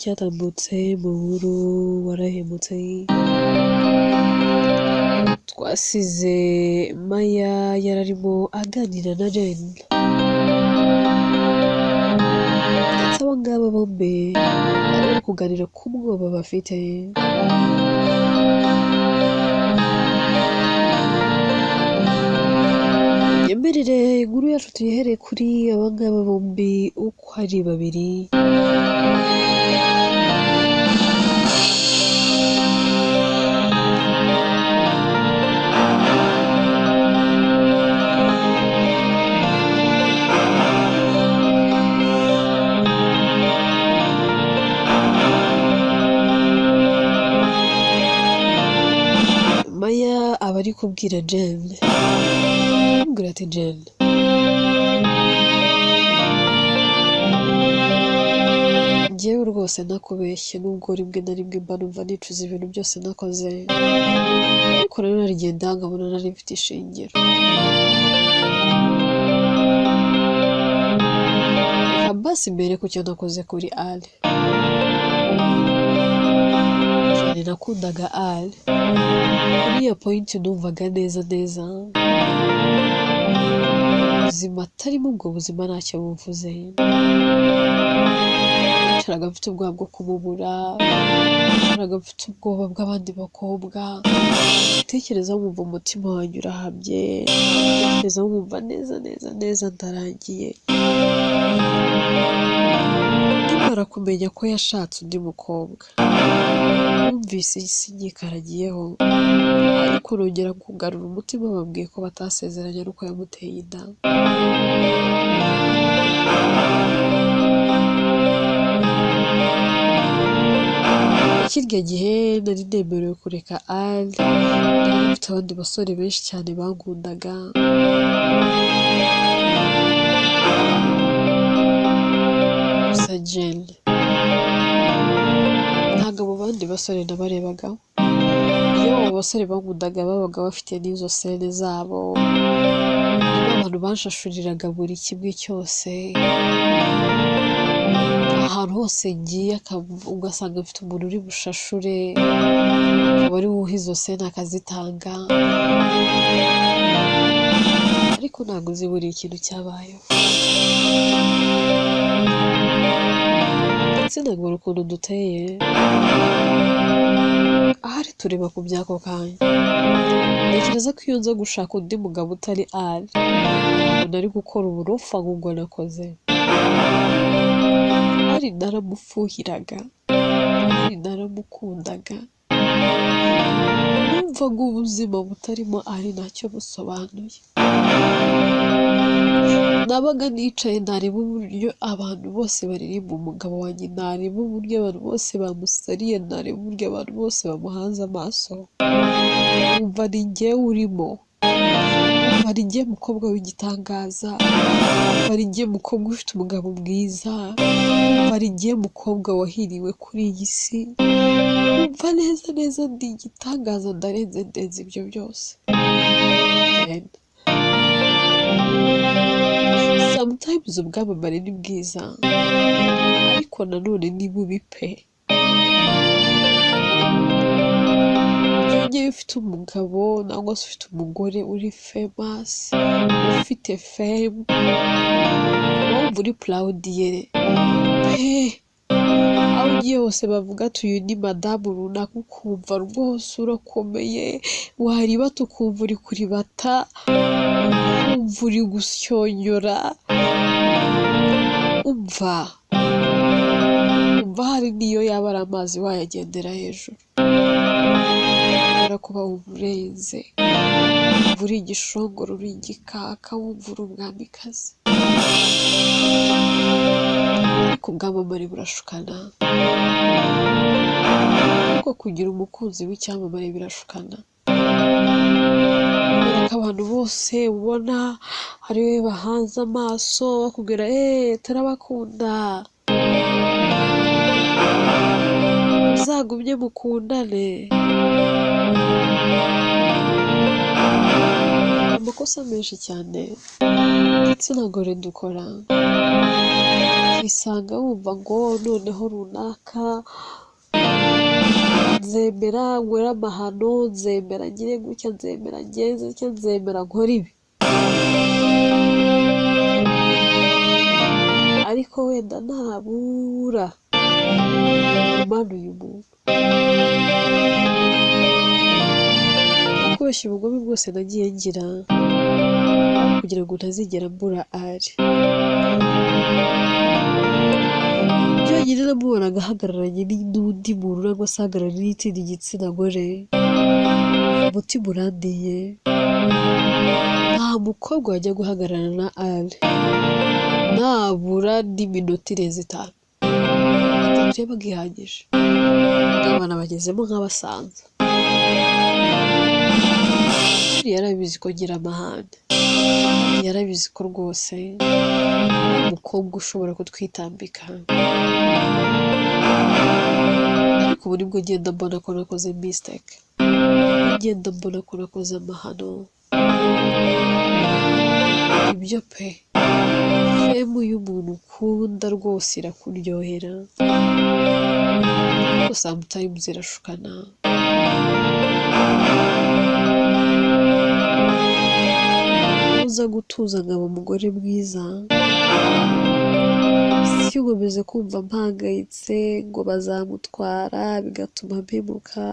Cyatambutse mu nkuru warahemutse, twasize Maya yararimo aganira na Jane, ndetse aba ngaba bombi bari kuganira ku bwoba bafite. Nyemerere inkuru yacu tuyihere kuri aba ngaba bombi uko ari babiri. Maya aba ari kubwira Jane, amubwira ati Jane, njyewe rwose ntakubeshye, nubwo rimwe na rimwe mba numva nicuza ibintu byose nakoze, ariko rero narigenda nkabona nari mfite ishingiro. Reka basi mbere ku cyo nakoze kuri Ali. Cyane nakundaga Ali. Kuri iyo point numvaga neza neza ubuzima atarimo, ubwo buzima ntacyo buvuze. Nicaraga mfite ubwoba bwo kumubura, nicaraga mfite ubwoba bw'abandi bakobwa, tekereza nkumva umutima wanjye urahabye, tekereza nkumva neza neza neza ndarangiye. Nkimara kumenya ko yashatse undi mukobwa, numvise isi nyikaragiyeho, ariko nongera kugarura umutima bambwiye ko batasezeranye ari uko yamuteye inda. Kirya gihe nari nemerewe kureka Ali, nari mfite abandi basore benshi cyane bankundaga. Gusa Jane, ntabwo abo bandi basore nabarebaga. Iyo abo basore bankundaga babaga bafite n'izo sene zabo, nibo abantu banshashuriraga buri kimwe cyose. Ahantu hose ngiye ugasanga mfite umuntu uri bushashure, akaba ari we uha izo sene akazitanga, ariko ntabwo uzi buri ikintu cyabayeho. Ndetse ntabwo ukuntu duteye, ahari tureba ku by'ako kanya. Ntekereza ko iyo nza gushaka undi mugabo utari Ali, ntabwo nari gukora uburofa nk'ubwo nakoze. Ali naramufuhiraga, Ali naramukundaga, numvaga ubuzima butarimo Ali ntacyo busobanuye. Nabaga nicaye nareba uburyo abantu bose baririmba umugabo wanjye, nareba uburyo abantu bose bamusariye, nareba uburyo abantu bose bamuhanze amaso, nkumva ni njyewe urimo, nkumva ni njye mukobwa w'igitangaza, nkumva ni njye mukobwa ufite umugabo mwiza, nkumva ni njye mukobwa wahiriwe kuri iyi si, nkumva neza neza ndi igitangaza, ndarenze ndenze ibyo byose. Genda. Sometimes ubwamamare ni bwiza, ariko nanone ni bubi pe. Iyo ufite umugabo nangwa se ufite umugore uri famous, ufite fame, wumva uri proud ye pe. Aho ugiye hose bavuga ati uyu ni madamu runaka, ukumva rwose urakomeye, waribata ukumva uri kuribata, ukumva uri gusyonyora, umva hari n'iyo yaba ari amazi wayagendera hejuru. Kubera kuba wumva urenze, wumva uri igishongoro, uri igikaka, wumva uri umwamikazi. Ariko ubwamamare burashukana, ariko kugira umukunzi w'icyamamare birashukana. Kubera ko abantu bose ubona ari we bahanze amaso bakubwira turabakunda, muzagumye mukundane. Amakosa menshi cyane igitsina gore dukora Wisanga wumva ngo noneho runaka nzemera ngwere amahano, nzemera ngire gutya, nzemera ngenze gutya, nzemera nkore ibi, ariko wenda ntabura umanuye umuntu. Kubeshya ubugome bwose nagiye ngira kugira ngo ntazigera mbura ari byonyine. Namubonaga ahagararanye n'undi muntu cyangwa se ahagararanye n'ikindi gitsina gore, umutima urandiye. Nta mukobwa wajya guhagararana na Ali nabura n'iminota irenze itanu, itatu yabaga ihagije, nkabona bagezemo nk'abasanzwe. Yarabizi ko ngira amahane, yarabizi ko rwose umukobwa ushobora kutwitambika, ariko ubu nibwo ngenda mbona ko nakoze mistake, ngenda mbona ko nakoze amahano. Ibyo pe, fame y'umuntu ukunda rwose irakuryohera, ariko sometimes irashukana. Uza gutuza nkaba umugore mwiza, sinkomeze kumva mpangayitse ngo bazamutwara bigatuma mpemuka.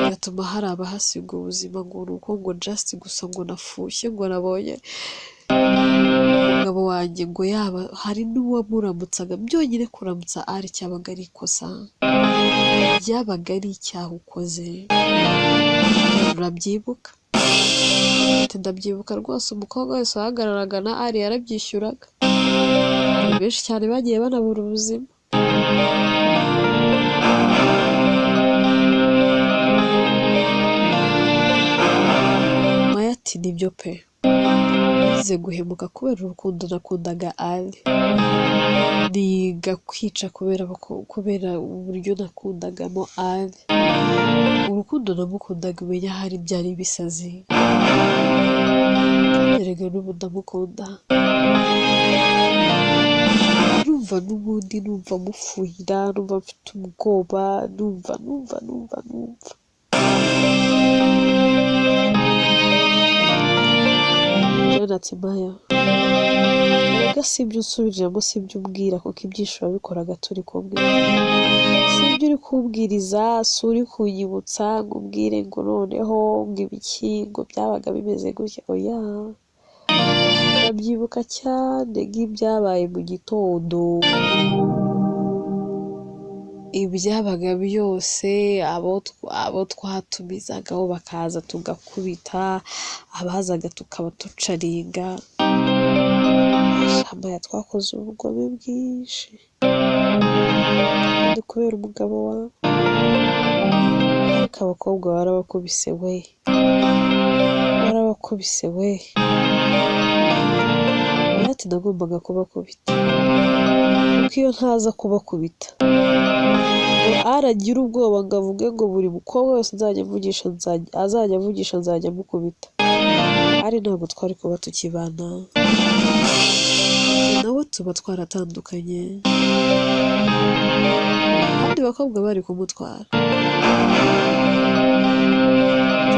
Bigatuma hari abahasiga ubuzima ngo ni uko ngo just gusa ngo nafushye ngo nabonye umugabo wanjye ngo yaba hari n'uwamuramutsaga. Byonyine kuramutsa ari cyabaga ari ikosa, byabaga ari icyaha ukoze. Urabyibuka? Ati ndabyibuka rwose, umukobwa wese wahagararaga na Ali yarabyishyuraga. Abantu benshi cyane bagiye banabura ubuzima. Maya ati nibyo pe, nize guhemuka kubera urukundo nakundaga Ali, niga kwica kubera uburyo nakundagamo Ali. Urukundo namukundaga umenya ahari byari ibisazi, erega n'ubu ndamukunda. Numva n'ubundi numva mufuhira, numva mfite ubwoba, numva numva numva numva. Jane ati Maya, erega si ibyo unsubiriramo, si ibyo umbwira, kuko ibyinshi wabikoraga turi kumwe. Si ibyo uri kumbwiriza, si uri kunyibutsa ngo umbwire ngo noneho ngo ibiki ngo byabaga bimeze gutya, oya. Ndabyibuka cyane nk'ibyabaye mu gitondo, ibyabaga byose, abo twatumizagaho bakaza tugakubita, abazaga tukaba tucaringa. Maya twakoze ubugome bwinshi kandi kubera umugabo wawe. Ariko abakobwa barabakubise we, barabakubise we. Ati nagombaga kubakubita, kuko iyo ntaza kubakubita ngo aragira ubwoba ngo avuge ngo buri mukobwa wese nzajya mvugisha azajya avugisha nzajya amukubita, ari ntabwo twari kuba tukibana nawe, tuba twaratandukanye. Abandi bakobwa bari kumutwara.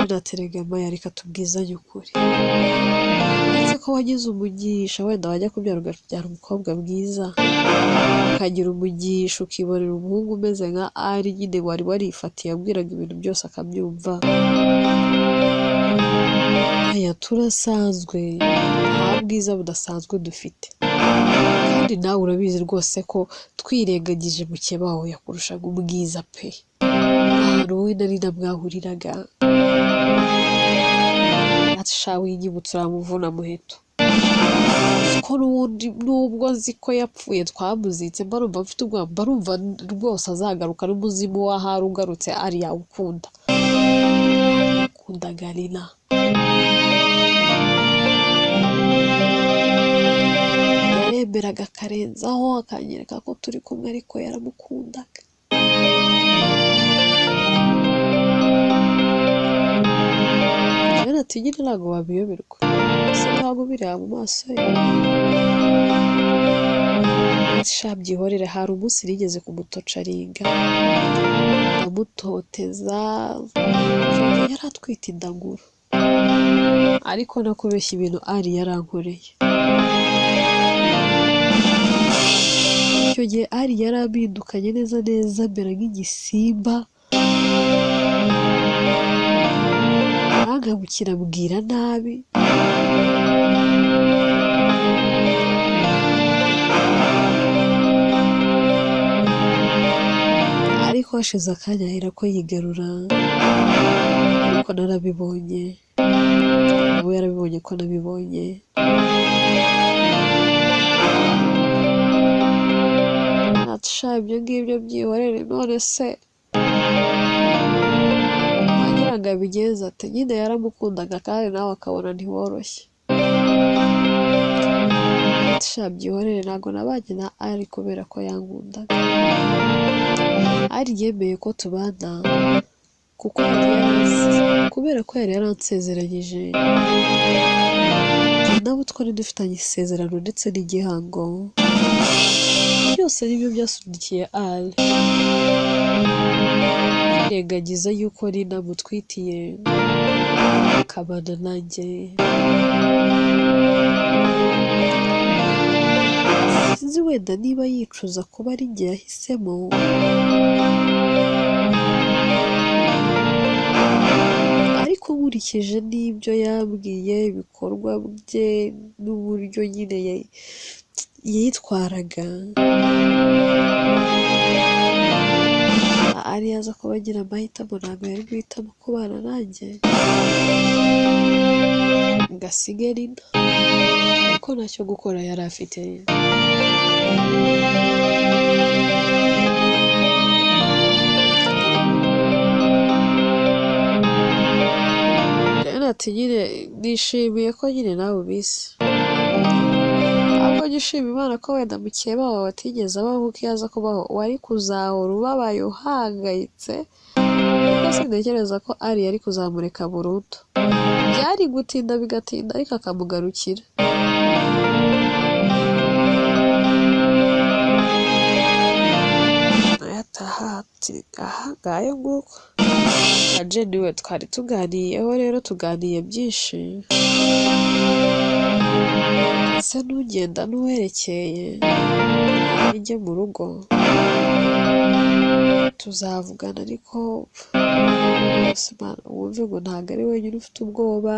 Tunaterega Maya, reka tubwizanye ukuri, uretse ko wagize umugisha wenda wajya kubyara ugabyara umukobwa mwiza, ukagira umugisha ukibonera umuhungu umeze nka Ali nyine wari warifatiye, abwiraga ibintu byose akabyumva. Aya turasanzwe, nta bwiza budasanzwe dufite, kandi nawe urabizi rwose ko twirengagije mukeba wawe yakurushaga ubwiza pe. Ahantu wowe na Rina mwahuriraga, ati sha winyibutsa uramuvuna muheto, ko n'ubundi nubwo nzi ko yapfuye twamuzitse, mba numva mfite ubwoba, mba numva rwose azagaruka n'umuzimu w'ahari ugarutse ari yawukunda. Yakundaga Rina. Yaremeraga akarenzaho akanyereka ko turi kumwe, ariko yaramukundaga. Jane ati nyine ntabwo wabiyoberwa, ese ntabwo ubireba mu maso ye? Sha byihorere, hari umunsi nigeze kumutocaringa ndamutoteza, yari atwite indaguro, ariko nakubeshya ibintu Ari yarankoreye. Icyo gihe Ari yarambindukanye neza neza mbera nk'igisimba, arankabukira ambwira nabi, ariko hashize akanya ahera ko yigarura, ariko narabibonye, nawe yarabibonye ko nabibonye. Ati sha ibyo ngibyo byihorere, none se agira ngo abigenze ate? Nyine yaramukundaga kandi nawe akabona ntiworoshye. Ati sha byihorere, ntabwo nabanye na Ari kubera ko yankundaga. Ari yemeye ko tubana kuko kubera ko yari yaransezeranyije, nabo twari dufitanye isezerano ndetse n'igihango, byose nibyo byasunikiye Ari kwirengagiza yuko Rina mutwitiye akabana nanjye. Sinzi wenda niba yicuza kuba ari njye yahisemo, ariko nkurikije n'ibyo yambwiye, ibikorwa bye n'uburyo nyine yitwaraga, Ari yaza kuba agira amahitamo ntabwo yari guhitamo kubana nanjye ngo asige Rina, kuko ntacyo gukora yari afite. Jane ati nyine nishimiye ko nyine nawe ubizi, ahubwo jya ushima Imana ko wenda mukeba wawe atigeze abaho, kuko iyo aza kubaho wari kuzahora ubabaye uhangayitse, kuko sintekereza ko Ari yari kuzamureka burundu, byari gutinda bigatinda ariko akamugarukira. Nawe ati aha ngayo nguko. Na Jane we twari tuganiyeho rero, tuganiye byinshi, ese n'ugenda n'uwerekeye njye mu rugo tuzavugana, ariko wumve ngo ntabwo ari wenyine ufite ubwoba,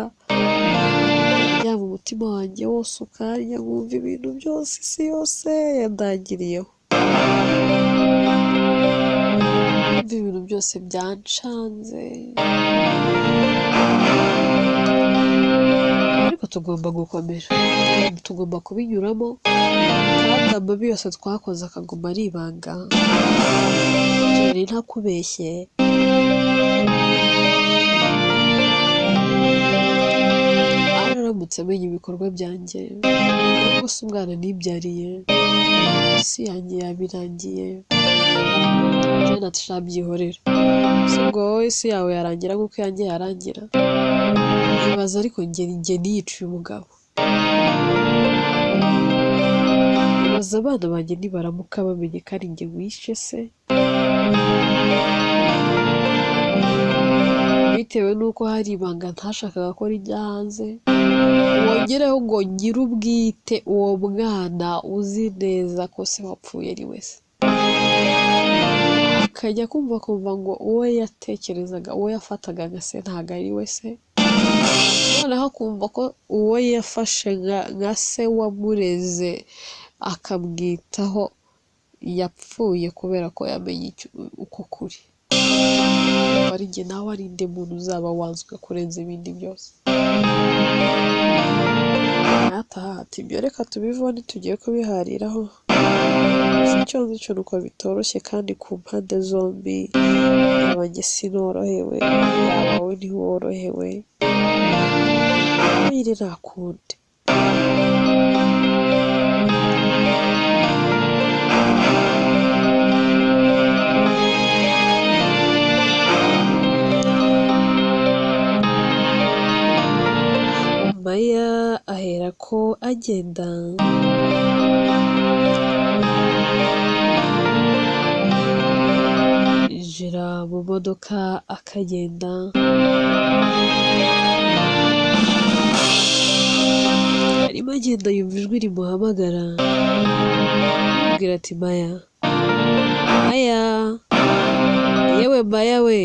yaba umutima wanjye wose ukarya nkumva ibintu byose isi yose yandangiriyeho, numva ibintu byose byancanze, ariko tugomba gukomera, tugomba kubinyuramo, kandi amabi yose twakoze akaguma ari ibanga. Jane ntakubeshye, aramutse amenya ibikorwa byanjye, nubwo se umwana nibyariye, isi yanjye yabirangiye. Jane ati sha byihorere, si ubwo wowe isi yawe yarangira nk'uko iyanjye yarangira? Ibaze ariko njye niyiciye umugabo, ibaze abana banjye nibaramuka bamenye ko ari njye wishe se, bitewe n'uko hari ibanga ntashakaga ko rijya hanze, wongereho ngo nyir'ubwite uwo mwana uzi neza ko se wapfuye ari we se, akajya kumva kumva ngo uwo yatekerezaga, uwo yafataga nka se ntabwo ari we se, noneho akumva ko uwo yafashe nka se wamureze akamwitaho yapfuye kubera ko yamenye uko kuri. Ari njye nawe ari nde muntu uzaba wanzwe kurenza ibindi byose? Ati ibyo reka tubiveho ntitugiye kubihariraho, icyo nzi cyo ni uko bitoroshye kandi ku mpande zombi, yaba njye sinorohewe, yaba wowe ntiworohewe, nyine nta kundi. agenda. Yinjira mu modoka akagenda. Arimo agenda yumva ijwi rimuhamagara, amubwira ati Maya, Maya, yewe Maya we.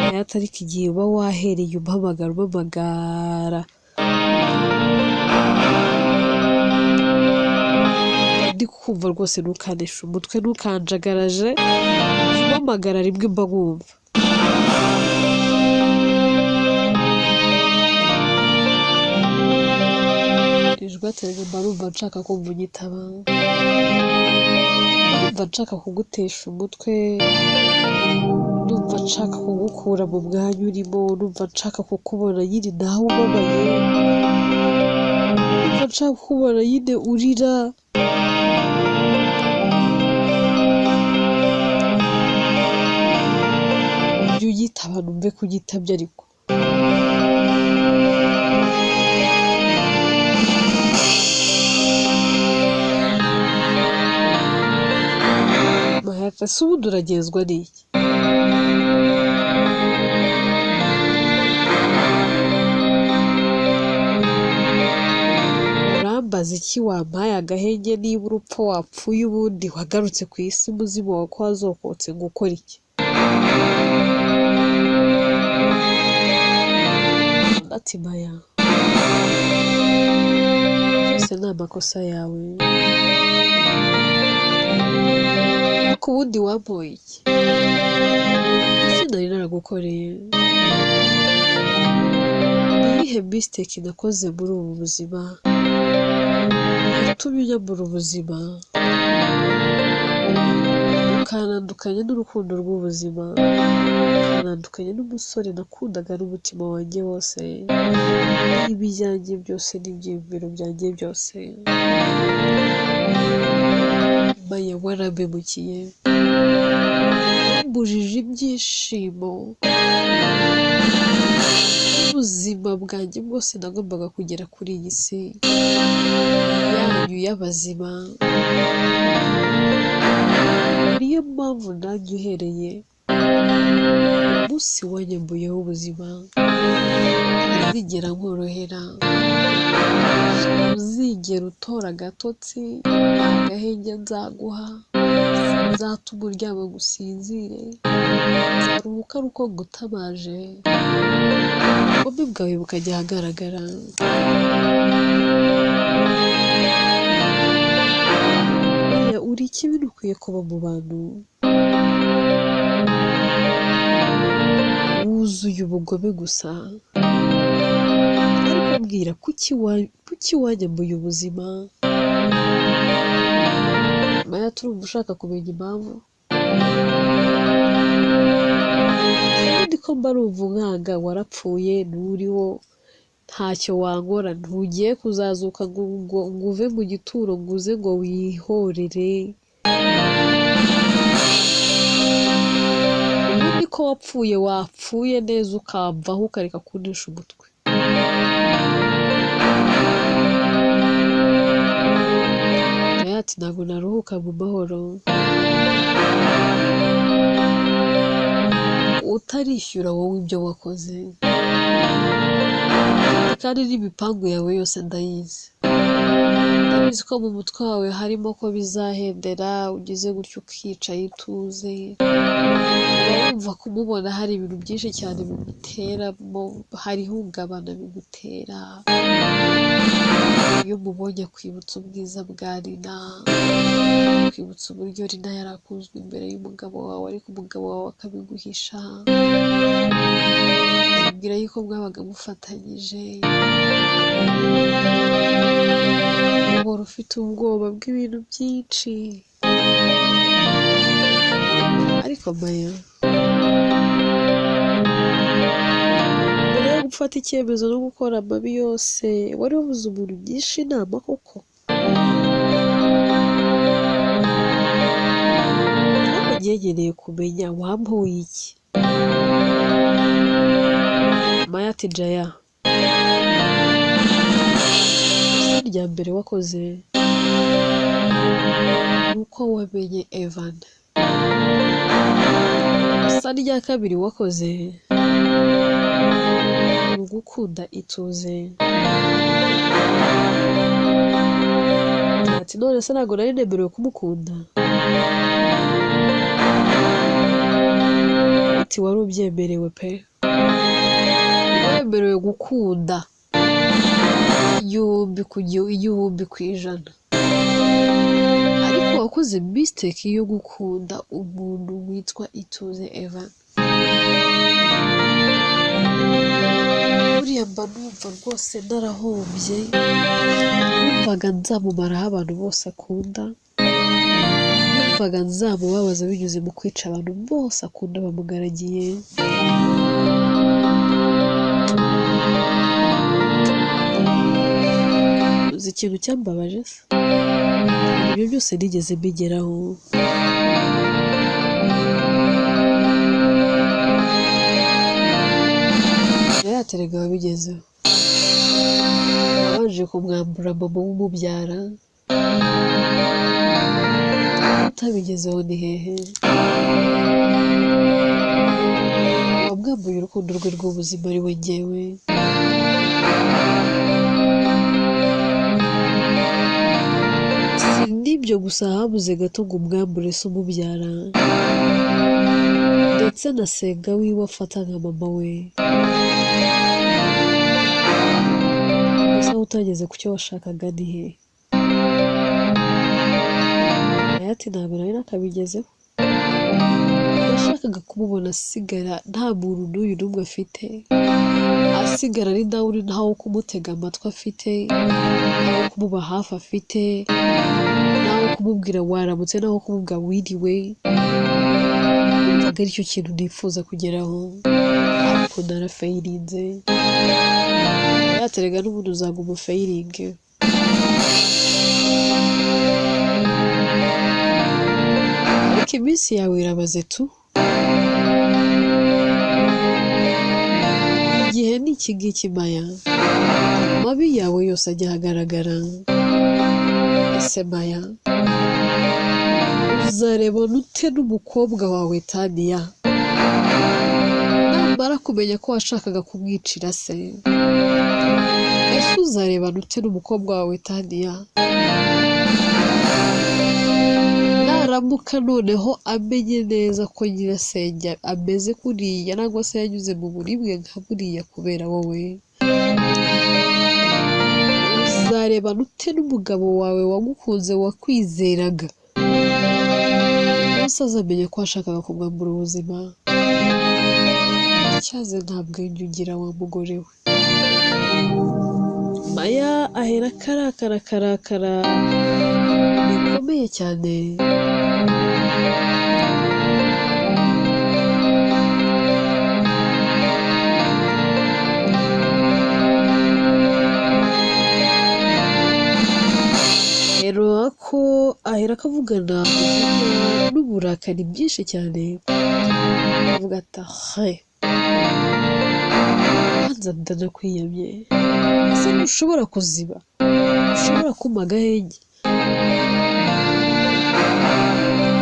Maya ati ariko igihe uba wahereye umpamagara umpamagara, ndi kukumva rwose, ntukaneshe umutwe, ntukanjagaraje, umpamagara rimwe mba nkumva. Ijwi ati erega mba numva nshaka kumva unyitaba, ndumva nshaka kugutesha umutwe, ndumva nshaka kugukura mu mwanya urimo, ndumva nshaka kukubona nyine nawe ubabaye, ndumva nshaka kukubona nyine urira. Jya unyitaba numve ko unyitabye ariko. Maya ati ese ubundi uragenzwa n'iki? Urambaza iki wampaye agahenge niba urupfu wapfuye ubundi wagarutse ku isi muzima wawe ko wazokotse ngo ukore iki? Undi ati Maya, byose ni amakosa yawe, ariko ubundi wampoye iki? Ese nari naragukoreye? Ni iyihe mistake nakoze muri ubu buzima yatumye unyambura ubuzima, ukanandukanya n'urukundo rw'ubuzima, ukanandukanya n'umusore nakundaga n'umutima wanjye wose, n'ibyanjye byose n'ibyiyumviro byanjye byose. Maya warampemukiye, wambujije ibyishimo n'ubuzima bwanjye bwose nagombaga kugera kuri iyi si yanyu y'abazima. Niyo mpamvu nanjye uhereye umunsi wanyambuyeho ubuzima ntazigera nkorohera, uzigera utora agatotsi, nta gahenge nzaguha, nzatuma uryama ngo usinzire, nzaruhuka ari uko ngutabaje, ubugome bwawe bukajya ahagaragara. Maya uri ikibi ntukwiye kuba mu bantu, wuzuye ubugome gusa. Ariko mbwira kuki wanyambuye ubuzima? Maya turumva ushaka kumenya impamvu? Ubundi ko mba numva unkanga warapfuye nturiho, ntacyo wankora, ntugiye kuzazuka ngo uve mu gituro ngo uze ngo wihorere. Ubundi ko wapfuye wapfuye neza ukamvaho ukareka kuntesha umutwe. Maya ati ntabwo naruhuka mu mahoro utarishyura wowe ibyo wakoze, kandi n'imipangu yawe yose ndayizi. Ndabizi ko mu mutwe wawe harimo ko bizahendera, ugize gutyo ukicaye ituze, uba wumva kumubona hari ibintu byinshi cyane biguteramo, hari ihungabana bigutera. Iyo umubonye akwibutsa ubwiza bwa Rina, akwibutsa uburyo Rina yari akunzwe imbere y'umugabo wawe, ariko umugabo wawe akabiguhisha, akubwira yuko mwabaga mufatanyije, uhora ufite ubwoba bw'ibintu byinshi. Ariko Maya, mbere yo gufata icyemezo no gukora amabi yose, wari wabuze umuntu ugisha inama koko? Ariko njye nkeneye kumenya wampoye iki? Maya ati Jaya, ikosa rya mbere wakoze ni uko wamenye Evan. Ikosa rya kabiri wakoze ni ugukunda Ituze. Ati none se ntabwo nari nemerewe kumukunda? Ati wari ubyemerewe pe, wemerewe gukunda 1000%, ariko wakoze mistake yo gukunda umuntu witwa Ituze Evan. Buriya mba numva rwose narahombye, numvaga nzamumaraho abantu bose akunda, numvaga nzamubabaza binyuze mu kwica abantu bose akunda bamugaragiye. Uzi ikintu cyambabaje se? Ibyo byose nigeze mbigeraho. Yaterega wabigezeho, wabanje kumwambura mama w'umubyara, utabigezeho ni hehe? Wamwambuye urukundo rwe rw'ubuzima ari we njyewe. Si n'ibyo gusa, habuze gato ngo umwambure se umubyara, ndetse na senga wiwe afata nka mama we. Gusa aho utageze ku cyo washakaga ni he? Ati ntabwo nari nakabigezeho, nashakaga kumubona asigara nta muntu n'uyu n'umwe afite, asigara ari nawe uri ntawo kumutega amatwi afite, ntawo kumuba hafi afite, ntawo kumubwira waramutse, ntawo kumubwira wiriwe. Numvaga aricyo kintu nifuza kugeraho, ariko narafayirinze. Yaterega n'ubundi uzaguma ufayiringe. Ariko iminsi yawe irabaze tu, igihe ni iki ngiki Maya, amabi yawe yose ajya ahagaragara. Ese Maya, uzarebana ute n'umukobwa wawe Taniya namara kumenya ko washakaga kumwicira se? Ese uzarebana ute n'umukobwa wawe Taniya naramuka noneho amenye neza ko nyirasenge ameze kuriya, nangwa se yanyuze mu buribwe nka buriya kubera wowe? Uzarebana ute n'umugabo wawe wagukunze, wakwizeraga, umunsi azamenya ko washakaga kumwambura ubuzima? Cyaze nta bwenge ugira wa mugore we. Maya ahera akarakara karakara bikomeye cyane. Rero ko ahera akavugana n'uburakari bwinshi cyane, avuga ati he, banza ndanakwiyamye, ese ntushobora kuziba, ushobora kumpa agahenge?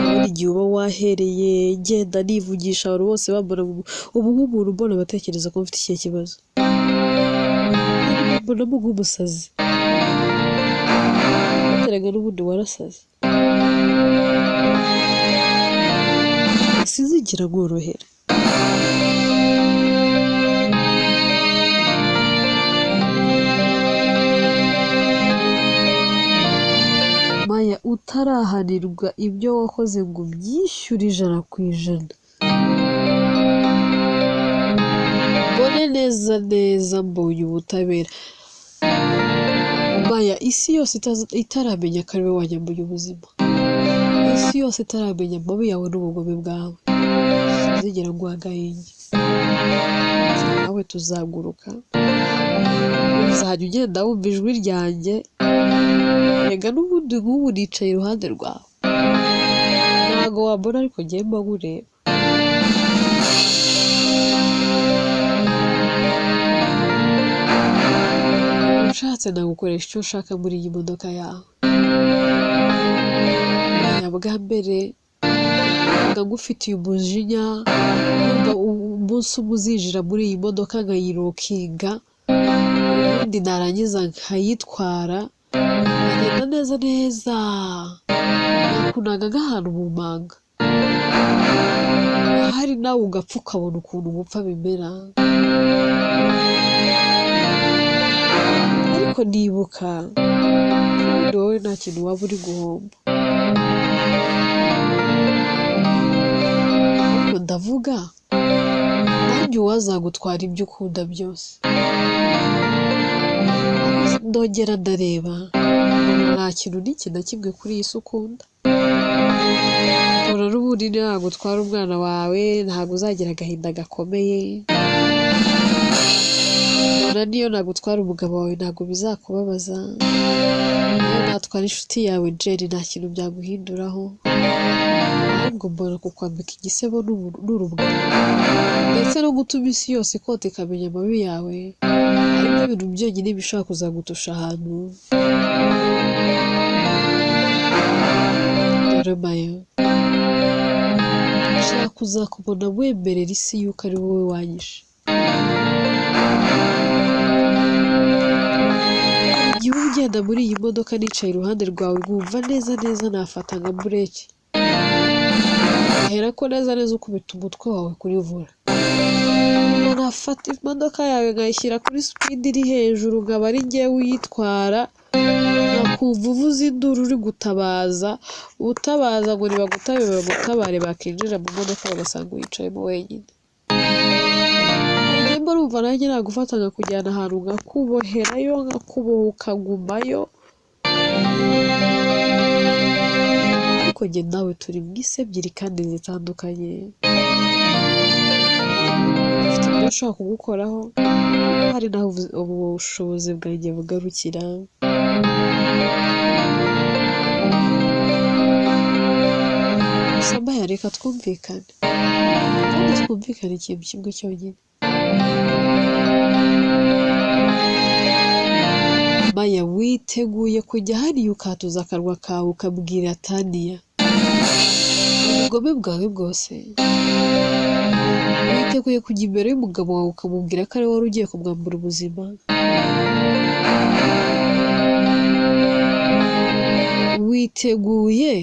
Ubundi igihe uba wahereye ngenda nivugisha abantu bose bambona ubu nk'umuntu mbona batekereza ko mfite ikihe kibazo, mbonamo nk'umusazi. Erega n'ubundi warasaze, sinzigera nkorohera. Maya, utarahanirwa ibyo wakoze ngo ubyishyure 100%, mbone neza neza mbonye ubutabera. Maya, isi yose itaramenya ko ari wowe wanyambuye ubuzima, isi yose itaramenya amabi yawe n'ubugome bwawe, sinzigera nguha agahenge. Nawe tuzaguruka, uzajya ugenda wumva ijwi ryanjye. Erega n'ubundi nk'ubu nicaye iruhande rwawe, ntago wambona ariko njyewe mba nkureba. Nshatse nagukoresha icyo nshaka muri iyi modoka yawe. Bwa mbere ngufitiye umujinya, numva umunsi umwe uzinjira muri iyi modoka nkayirokinga, ubundi narangiza nkayitwara nkagenda neza neza, nakunaga nk'ahantu mu manga, ahari nawe ugapfa ukabona ukuntu gupfa bimera. Ariko nibuka ubundi wowe nta kintu waba uri guhomba. Ariko ndavuga nanjye uwazagutwara ibyo ukunda byose. Ndongera ndareba nta kintu n'iki na kimwe kuri iyi si ukunda. Mbona n'ubundi nagutwara umwana wawe ntabwo uzagira agahinda gakomeye. Mbona niyo nagutwara umugabo wawe ntabwo bizakubabaza. Niyo natwara inshuti yawe Jerry nta kintu byaguhinduraho. Ahubwo mbona kukwambika igisebo n'urubwa, ndetse no gutuma isi yose ikota ikamenya amabi yawe, aribyo bintu byonyine bishobora kuzagutusha ahantu. Rero Maya, nshaka kuzakubona wemerera isi yuko ari wowe wanyishe. Igihe uba ugenda muri iyi modoka nicaye iruhande rwawe nkumva neza neza nafata nka bureki, ahera ko neza neza ukubita umutwe wawe kuri vola. Nafata imodoka yawe nkayishyira kuri sipidi iri hejuru nkaba ari njyewe uyitwara, nkakumva uvuza induru uri gutabaza, utabaza ngo nibagutabe bagutabare, bakinjira mu modoka bagasanga uyicayemo wenyine. Njye mba numva nanjye nagufata nkakujyana ahantu nkakuboherayo, nkakuboha ukagumayo. Ariko njye nawe turi mu isi ebyiri kandi zitandukanye. Mfite ibyo nshobora kugukoraho, hari n'aho ubushobozi bwanjye bugarukira. Gusa Maya, reka twumvikane, kandi twumvikane ikintu kimwe cyonyine. Maya, witeguye kujya hariya ukatuza akanwa kawe ukabwira Taniya ubugome bwawe bwose? Witeguye kujya imbere y'umugabo wawe ukamubwira ko ari wowe wari ugiye kumwambura ubuzima? Witeguye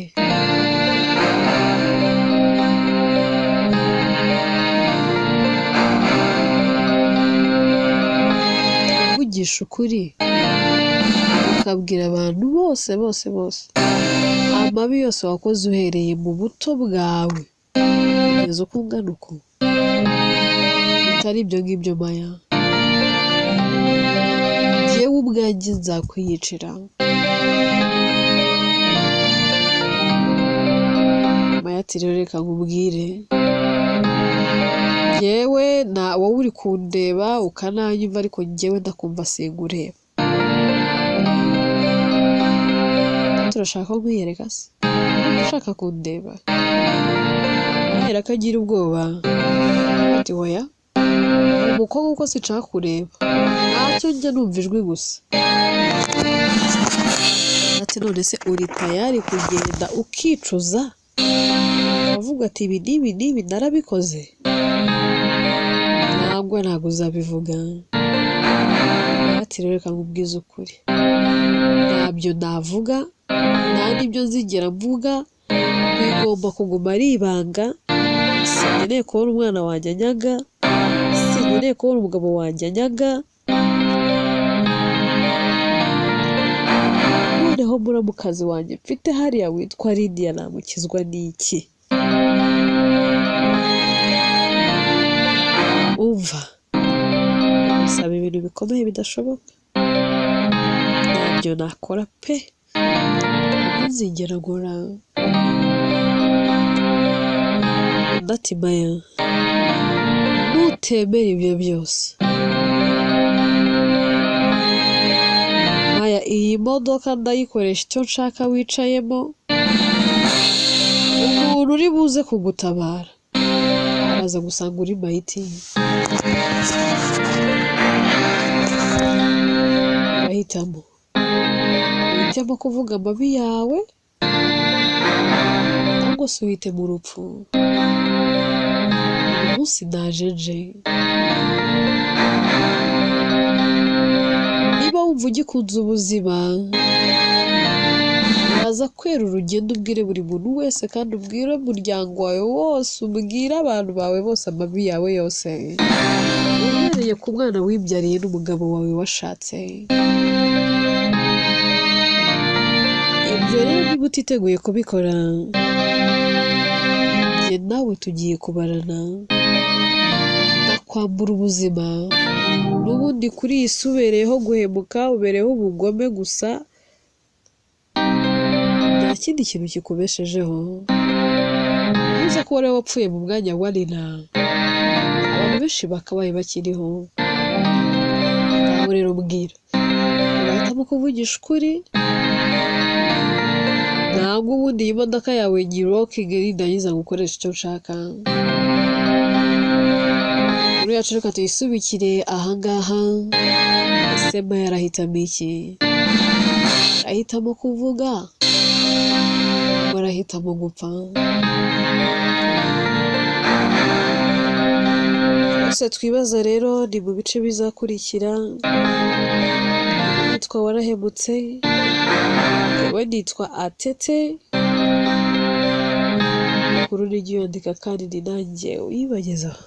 kuvugisha ukuri ukabwira abantu bose bose bose amabi yose wakoze uhereye mu buto bwawe kugeza uko ungana uko? Bitari ibyo ngibyo Maya, njyewe ubwanjye nzakwiyicira. Maya ati rero reka nkubwire, njyewe na wowe uri kundeba ukananyumva, ariko njyewe ndakumva singureba. Turashaka ko nkwiyereka se? Ushaka kundeba? Ahera ko agira ubwoba ati hoya, umukobwa uko sinshaka kureba, ntacyo njya numva ijwi gusa. Ati none se uri tayari kugenda ukicuza ukavuga ati ibi n'ibi n'ibi narabikoze? Ntabwo uzabivuga. Ati rero reka nkubwize ukuri, ntabyo navuga, nta n'ibyo nzigera mvuga, bigomba kuguma ari ibanga. Sinkeneye kubona umwana wanjye anyaga, sinkeneye kubona umugabo wanjye anyaga. Noneho muramukazi wanjye mfite hariya witwa Lidiya namukizwa n'iki? Umva, saba ibintu bikomeye bidashoboka, ntabyo nakora pe, nzigera nkora. Undi ati Maya, nutemera ibyo byose, Maya iyi modoka ndayikoresha icyo nshaka wicayemo, umuntu uri buze kugutabara araza gusanga uri mayiti. Urahitamo, uhitemo kuvuga amabi yawe cyangwa se uhitemo urupfu. Uyu munsi naje nje. Niba wumva ugikunze ubuzima, uraza kwera urugendo ubwire buri muntu wese kandi ubwire umuryango wawe wose, ubwire abantu bawe bose amabi yawe yose, uhereye ku mwana wibyariye n'umugabo wawe washatse. Ibyo rero niba utiteguye kubikora, njye nawe tugiye kubarana, ndakwambura ubuzima. N'ubundi kuri iyi si ubereyeho guhemuka, ubereyeho ubugome gusa, nta kindi kintu kikubeshejeho. Uza kuba ariwe wapfuye mu mwanya wa Lina, abantu benshi bakabaye bakiriho. Ngaho rero mbwira, urahitamo kuvugisha ukuri ntabwo ubundi iyi modoka yawe nyirokinge nindangiza gukoresha icyo nshaka. Inkuru yacu reka tuyisubikire ahangaha. Ese Maya arahitamo iki? Arahitamo kuvuga cyangwa arahitamo gupfa? Twese twibaza rero ni mu bice bizakurikira. Nitwa Warahemutse, njyewe nitwa Atete. Inkuru nijya uyandika kandi ni nanjye uyibagezaho.